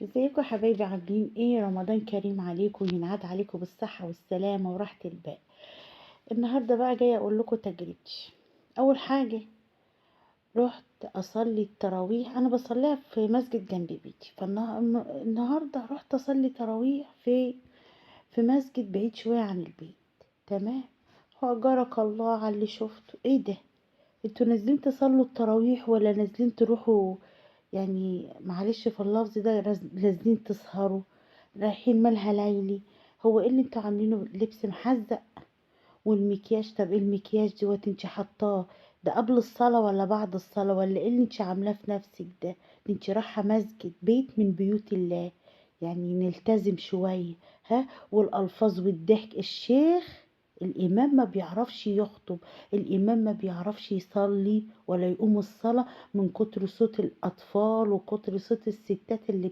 ازيكم يا حبايبي؟ عاملين ايه؟ رمضان كريم عليكم، ينعاد عليكم بالصحة والسلامة وراحة البال. النهاردة بقى جاية اقول لكم تجربتي. اول حاجة رحت اصلي التراويح، انا بصليها في مسجد جنب بيتي. فالنهاردة رحت اصلي تراويح في مسجد بعيد شوية عن البيت. تمام، واجرك الله على اللي شفته. ايه ده؟ انتوا نازلين تصلوا التراويح ولا نازلين تروحوا؟ يعني معلش في اللفظ ده، نازلين تسهروا، رايحين مالها ليلي؟ هو ايه اللي انتوا عاملينه؟ لبس محزق والمكياج. طب ايه المكياج دوت انت حطاه ده قبل الصلاة ولا بعد الصلاة؟ ولا ايه اللي انت عاملاه في نفسك ده؟ انت رايحة مسجد، بيت من بيوت الله، يعني نلتزم شوية. ها، والألفاظ والضحك. الشيخ الإمام ما بيعرفش يخطب، الإمام ما بيعرفش يصلي ولا يقوم الصلاة من كتر صوت الأطفال وكتر صوت الستات اللي